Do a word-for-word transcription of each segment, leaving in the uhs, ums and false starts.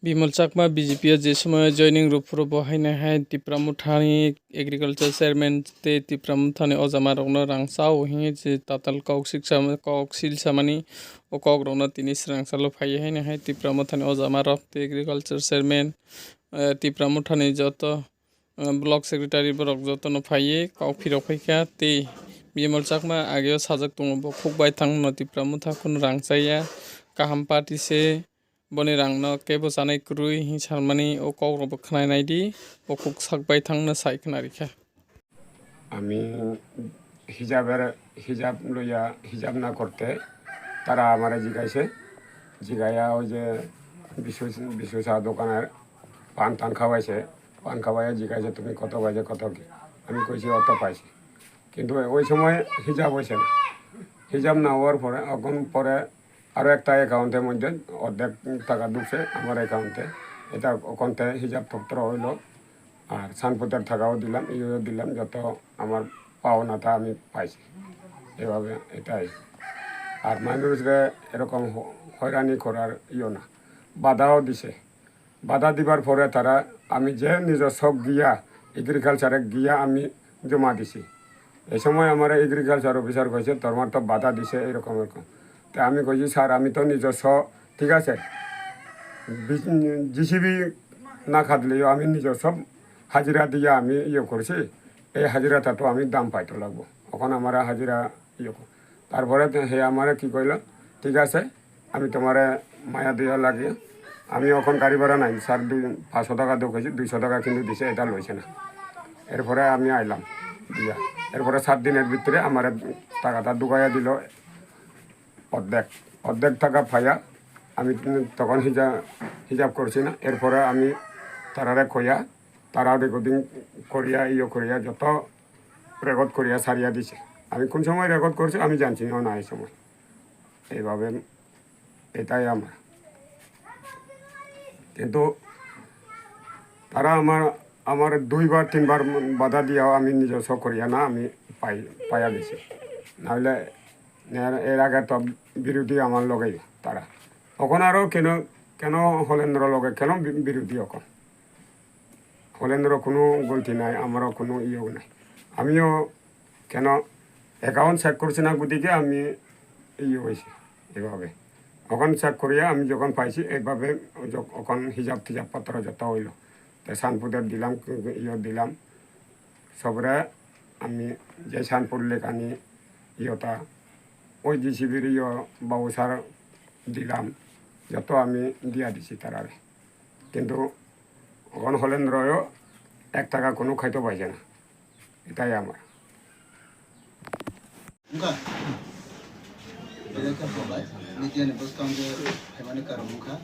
Bimal Chakma B J P o je somoio joining rw phuru bo haino hai Tipra Mothani agriculture chairman tei Tipra Mothani ojamarokno rang chao hwnwi je tatal kok siksa-, kok silsamani o kokrokno tini swrangchalo phaiwi haino hai Tipra Mothani ojamarok tei agriculture chairman, eh, Tipra Mothani joto, eh, block secretary borok jotono phaiwi kok phirok phaikha tei Bimal Chakma ageo sajak tongo bo khuk baithang no Tipra Motha khun rang chaya kaham party se. Boni rangno kebo chanai kwrwi hwnwi sanmani o kokrokbo khwnai naidi, o kuk sak baithangno sai khna rikha. আমি হিজাবের হিজাব লইয়া হিজাব না করতে তারা আমারে জিগাইছে, জিগাইয়া ওই যে বিশু বিশু চা দোকানের পান টান খাওয়াইছে, পান খাওয়াইয়া জিগাইছে, "তুমি কত বাজে কত কি?" আমি কইছি, "অত পাইছি।" কিন্তু ওই সময় হিজাব হয়েছে না। হিজাব না হওয়ার পরে, এখন পরে আরও একটা অ্যাকাউন্টের মধ্যে অর্ধেক টাকা ঢুকছে আমার অ্যাকাউন্টে। এটা ওখান থেকে হিসাবপত্র হইলো, আর সানপোর্টের টাকাও দিলাম, ইয়েও দিলাম, যত আমার পাওনাটা আমি পাইছি। এভাবে এটাই। আর মানুষরে এরকম হ-, হয়রানি করার ইয়েও না, বাধাও দিছে। বাধা দিবার পরে তারা, আমি যে নিজস্ব গিয়া, এগ্রিকালচারে গিয়া আমি জমা দিছি। এই সময় আমার এগ্রিকালচার অফিসার কইছে, "তোমার তো বাধা দিছে এরকম এরকম।" তা আমি কইছি, "স্যার, আমি তো নিজস্ব, ঠিক আছে, বি-, জেসিবি না খাটলেও আমি নিজস্ব হাজিরা দিয়ে আমি ইয়ে করছি, এই হাজিরাটা তো আমি দাম পাইতে লাগবো, এখন আমার হাজিরা ইয়ে কর-।" তারপরে তো হে আমারে কি কইলো, "ঠিক আছে, আমি তোমারে মায়া দয়া লাগে, আমি এখন গাড়ি ভাড়া নাই স্যার, দুই, পাঁচশো টাকা দেও কইছি, দুইশো টাকা কিন্তু দিছে, এটা লইছে না।" এরপরে আমি আইলাম দিয়া, এরপরে সাত দিনের ভিতরে আমার টাকাটা ঢুকাইয়া দিল অর্ধেক, অর্ধেক টাকা পাইয়া আমি তখন হিসাব, হিসাব করছি না। এরপরে আমি তারারে কইয়া, তারা রেকর্ডিং করিয়া, ইয়ে করিয়া, যত রেকর্ড করিয়া সারিয়া দিছে। আমি কোন সময় রেকর্ড করছি আমি জানছি না, না এই সময়। এইভাবে এটাই আমার। কিন্তু তারা আমার, আমার দুইবার তিনবার বাধা দিয়াও আমি নিজস্ব করিয়া না, আমি পাই, পাইয়া গেছি। নাহলে এর, এর আগে তো বিরোধী আমার লগেই তারা। এখন আরও কেন, কেন হলেন্দ্র লগে, কেন বি-, বিরোধী এখন? হলেন্দ্র কোনো গলতি নাই, আমারও কোনো ইয়েও নাই। আমিও কেন অ্যাকাউন্ট চেক করছি না, গতিকে আমি ইয়ে হয়েছে এভাবে। এখন চেক করিয়া আমি যখন পাইছি, এইভাবে যখ-, এখন হিসাব টিসাব পত্র যত হইল, তো সানপুদের দিলাম, ইয়ে দিলাম, সবরে আমি যে সানপুর লেখানি ইয়েটা, ওই জেসিবির ইয়ে বাবু স্যার দিলাম, যত আমি দিয়া দিছি তারারে। কিন্তু এখন হলেন্দ্রও এক টাকা কোনো খাইতে পাইছে না, এটাই আমার। Wngkha. Belai khe hambai. Media ni bwskango phaimani karon wngkha.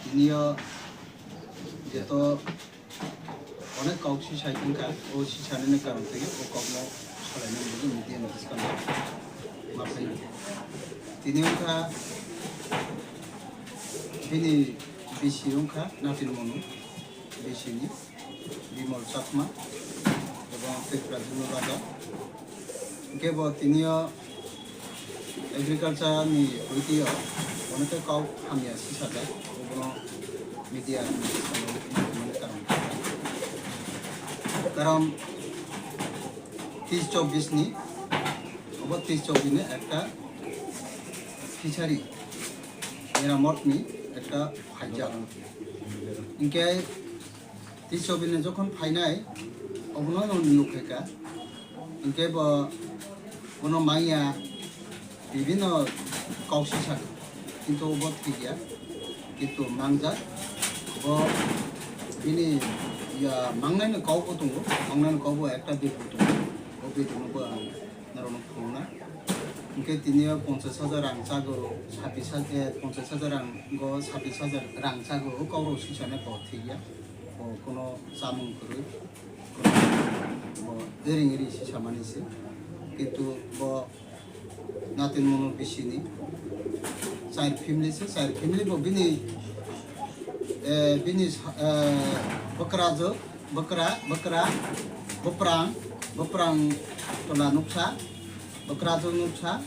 Tini o jeto onek kok si sai wngkha, o si sanani karon twi o kokno salainani bagwi media ni bwskango ma phaio. Tini wngkha bini bisi wngkha Natil Monu, bisini. Bimal Chakma, ebong Tripura Jumno Raja. Hingke bo tini o agriculture ni committee o onek kok hamya sisajak, obono media ni samung mane karon. Karon tis chobbish ni, obo tis chobbish ni ekta fishery, meramot ni ekta phaijak. Hingke Tissobini jokhon phainai, obono no nukhaikha. Hinkhe bo, bono mangya bibino kok sisaka, kintu obo thikya, kintu mangjak. Bo bini ya mangnaino kokbo tongo, mangnaino kokbo ekta bibino tongo, o bibino bo ang norokno phunukna. Hinkhe tini o ponchash hajar rang chago, sabbish hajar, eh, ponchash hajar rang go sabbish hajar rang chago, o kokrok sisane bo thikya. Bo kuno chamung kwrwi, bo ering ering sisamani se. Kintu bo Natin Mono bisini chair family se, chair family bo bini, eh, bini sa-, eh, bwkrajwk, bwkra, bwkra, bwprang, bwprang tola nuksa, bwkrajwk nuksa,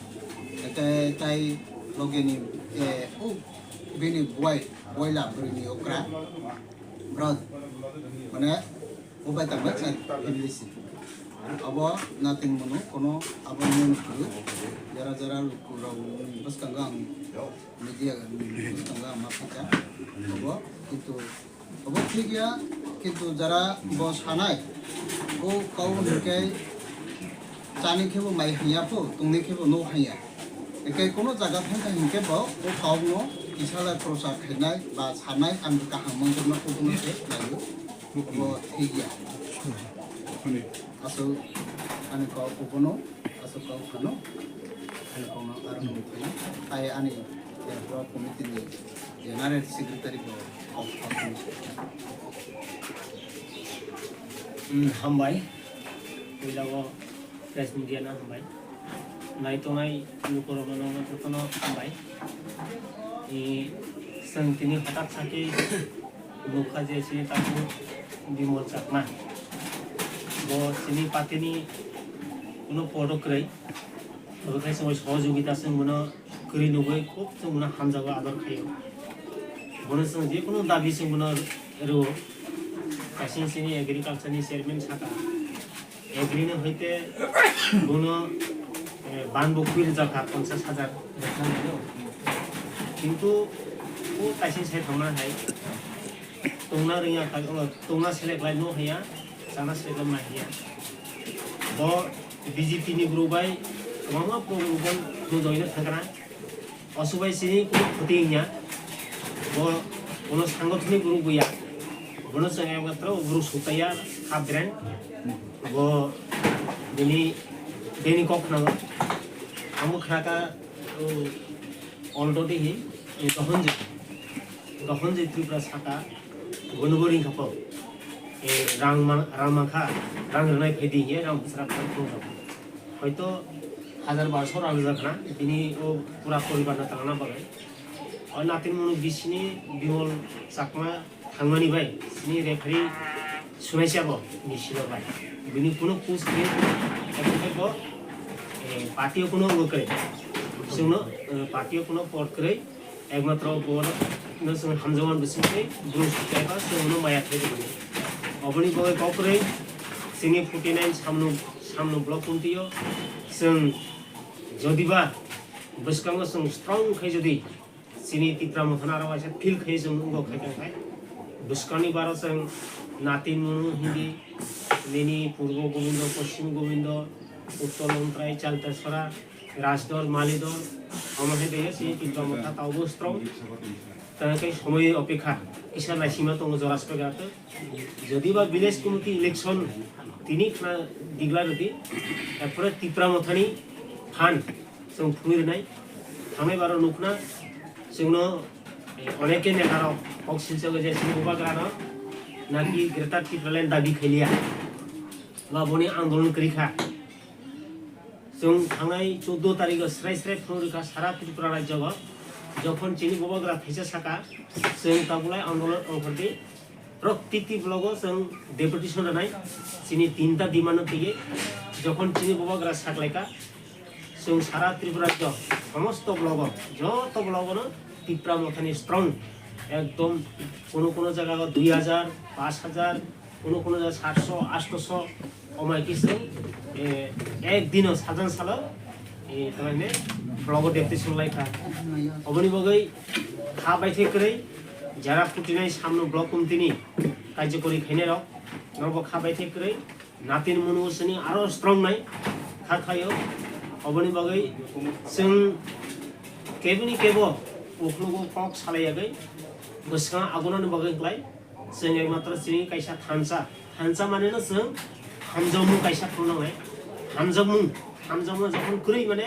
tei, tei logeni, eh, o Bini buai, boila bwrwini okra, bro, mane, bubai tangbai chai, English. Abo nothing mano, kono abo mano kuru, jara jara luku rao bwskango ang media bwskango ang ma phika. Abo kintu, abo thik ya, kintu jara bo sanai, o kau hwnkhe, chani khe bo mai hanya pho, tongni khe bo no hanya. Ekai kono jaga thangkha hinkhe bo o kok no kisa lai prochar khainai ba sanai ang kaham manjakna kubuno se laio. Bo thik ya. Aswk ani kok kubuno, aswk kok phano, ani kok no aro kok phano. Ai ani, eh, block committee ni general secretary bo kok phano. Hmm, hambai. Puila o press media no hambai. Nai tongnai lukurokno jotono hambai. I, chwng tini hwtak sakhe nukha je chini takhuk Bimal Chakma. Bo chini party ni kuno podo kwrwi. Obo khe chwng sohojogita chwng bono kwrwi nugwi khub chwng bono hamjago ador khaio. Bono chwng je kunu dabi chwng bono rwo. Kaisa chini agriculture ni chairman saka. Agri no hoite bono, eh, ban bo kwi rwjak kha ponchas hajar rwkha nai no. Kintu o kaisa sai thangma hai tongna rwngya kha, o tongna selek lai no haya, chana selek lai ma haya. Bo B J P ni group bai kwbangma program bo no join thangkra. Osubai sini kuno khoti wngya. Bo, bono sango thini guru buya. Bono chwng ekmatro guru sutaya hap brand. Bo bini, bini kok khnago. Amo khnaka, o, already hi, e, Dohonji. Dohonji Tripura saka, bono bo ringkha po. E, rang ma-, rang mankha, rang rwnai phaidi hiye, rang bwswra phai tongkha. Hoito hajar barso rang rwjak khna, bini o pura poribar no talana bagwi. O natin munu bisini Bimol Chakma thangmani bai, sini referee sunaisa bo ni silo bai. Bini kuno post khe, ekhe bo, eh, party o kuno wngwi kwrwi. Chwngno, eh, party o kuno port kwrwi. Ekmatro bo no chwng hamjakmani bisingtwi Bru Sukha ba chwngno maya khlai rwmani. Oboni bagwi kokrwi chini forty nine Samnu, Samnu block committee-o chwng jodiba bwskango chwng strong khai jodi chini Tipra Mothano aro waisa feel khai chwng wngkha khai khai bwskangni baro chwng natin munu hindi nini Purbo Gobindo, Poschim Gobindo, Uttor Lontrai, Chaltasora, Rajdor, Malidor, omo hai de si Tipra Motha taubo strong. Tang kai somoi opekha, kisa naisima tongo jora spe gato. Jodi ba village committee election tini khna digla rodi, erpore Tipra Mothani phan chwng phunui rwnai. Thangnai baro nukhna chwngno, eh, oneke neta rok kok silchok je sini bubagra no naki Greater Tipraland dabi khailiya. Ba boni andolon kwrwi kha. Chwng thangnai chuddo tarikh o srai srai phunuk rwkha sara Tripura rajyo o, jokhon chini bubagra thaisa saka, chwng tabulai andolon ongkhordi, proktiti block o chwng deputation rwnai, chini tinta demand no twiwi, jokhon chini bubagra saklaikha, chwng sara Tripura rajyo somosto block o, joto block o no Tipra Mothani strong, ekdom kono kono jaga o dui hajar, pash hajar, Kuno kuno ja satso, atso, omai khe chwng, eh, ek dino sajan salo, eh, tamani blogo deputation lai kha. Oboni bagwi kha baithai kwrwi jara phutinai samno block committee ni kaijokori khainai rok, norokbo kha baithai kwrwi natin munu sini aro strong nai kha khaio. Oboni bagwi chwng kebini kebo ukhlogo kok salai yagwi bwskango agonani bagwi klai. Chwng ekmatro chini kaisa thansa. Thansa mane no chwng hamjakmung kaisa phunuknai. Hamjakmung, hamjakmung jokhon kwrwi mane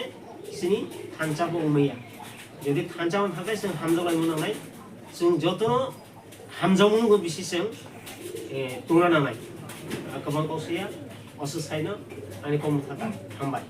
chini thansa bo wngmaya. Jodi thansa wngkha khe chwng hamjak laimung nangnai. Chwng jotono hamjakmung bo bisi chwng, eh, tungna nangnai. Ah, kwbang kok saya, oso saino ani kok mwthaka. Hambai.